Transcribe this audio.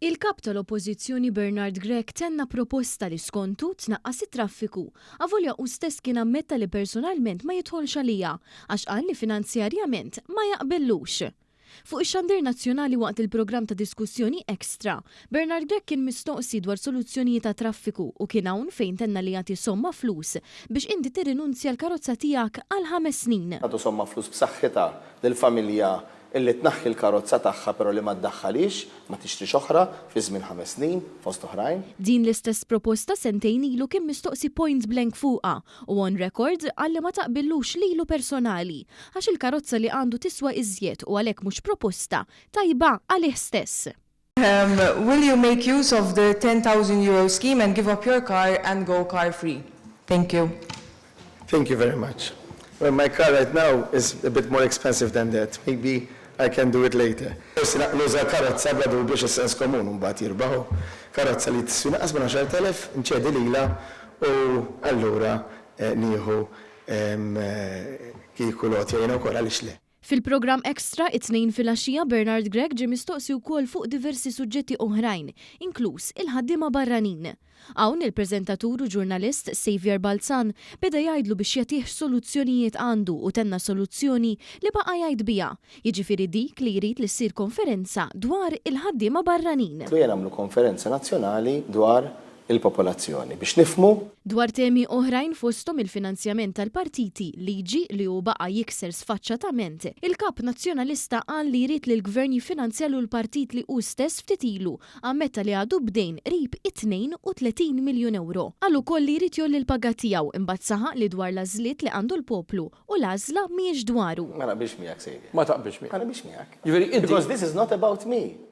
Il-Kap tal-Oppożizzjoni Bernard Grech tenna proposta li skontu tnaqqas it-traffiku, avolja hu stess kien ammetta li personalment ma jidħolx għaliha għax qal li finanzjarjament ma jaqbillux. Fuq ix-xandir nazzjonali waqt il-programm ta' diskussjoni Extra, Bernard Grech kien mistoqsi dwar soluzzjonijiet għat-traffiku u kien hawn fejn tenna li jagħti somma flus biex inti tirrinunzja l-karozza tiegħek għal ħames snin. Nagħtu somma flus b'saħħitha lil familja illi tnaħħi l-karozza tagħha però li ma ddaħħalhiex, ma tixtrix oħra, fi żmien ħames snin, fost oħrajn. Din l-istess proposta sentejn ilu kien mistoqsi point blank fuqha u on record qal li ma taqbillux lilu personali għax il-karozza li għandu tiswa iżjed u għalhekk mhux proposta tajba għalih stess. Will you make use of the €10,000 scheme and give up your car and go car free? Thank you. Thank you very much. Well, my car right now is a bit more expensive than that. Maybe I can do it later. Forsi nuża karozza bla dubju għax is-sens komun mbagħad jirbaħ hu. Karozza li tiswi inqas minn 10,000 nċedi lilha u allura nieħu kieku l-għotja jiena wkoll għaliex le. Fil-programm Extra, it-Tnejn filgħaxija Bernard Grech ġie mistoqsi wkoll fuq diversi suġġetti oħrajn, inkluż il-ħaddiema barranin. Hawn il-preżentatur u ġurnalist Saviour Balzan beda jgħidlu biex jagħtih x'soluzzjonijiet għandu u tenna soluzzjoni li baqa' jgħid biha, jiġifieri dik li jrid li ssir konferenza dwar il-ħaddiema barranin. Ejja nagħmlu konferenza nazzjonali dwar il-popolazzjoni biex nifhmu. Dwar temi oħrajn fosthom il-finanzjament tal-partiti, liġi li hu baqa' jikser sfaċċatament, il-Kap Nazzjonalista qal li jrid li l-Gvern jiffinanzjalu l-partit li hu stess ftit ilu ammetta li għadu b'dejn qrib it-32 miljun ewro. Qal ukoll li jrid jgħolli l-paga tiegħu imbagħad saħaq li dwar l-għażliet li għandu l-poplu u l-għażla mhijiex dwaru. Ma naqbilx miegħek Saviour. Ma taqbilx miegħi. Ma naqbilx miegħek. Jiġifieri inti. Because this is not about me.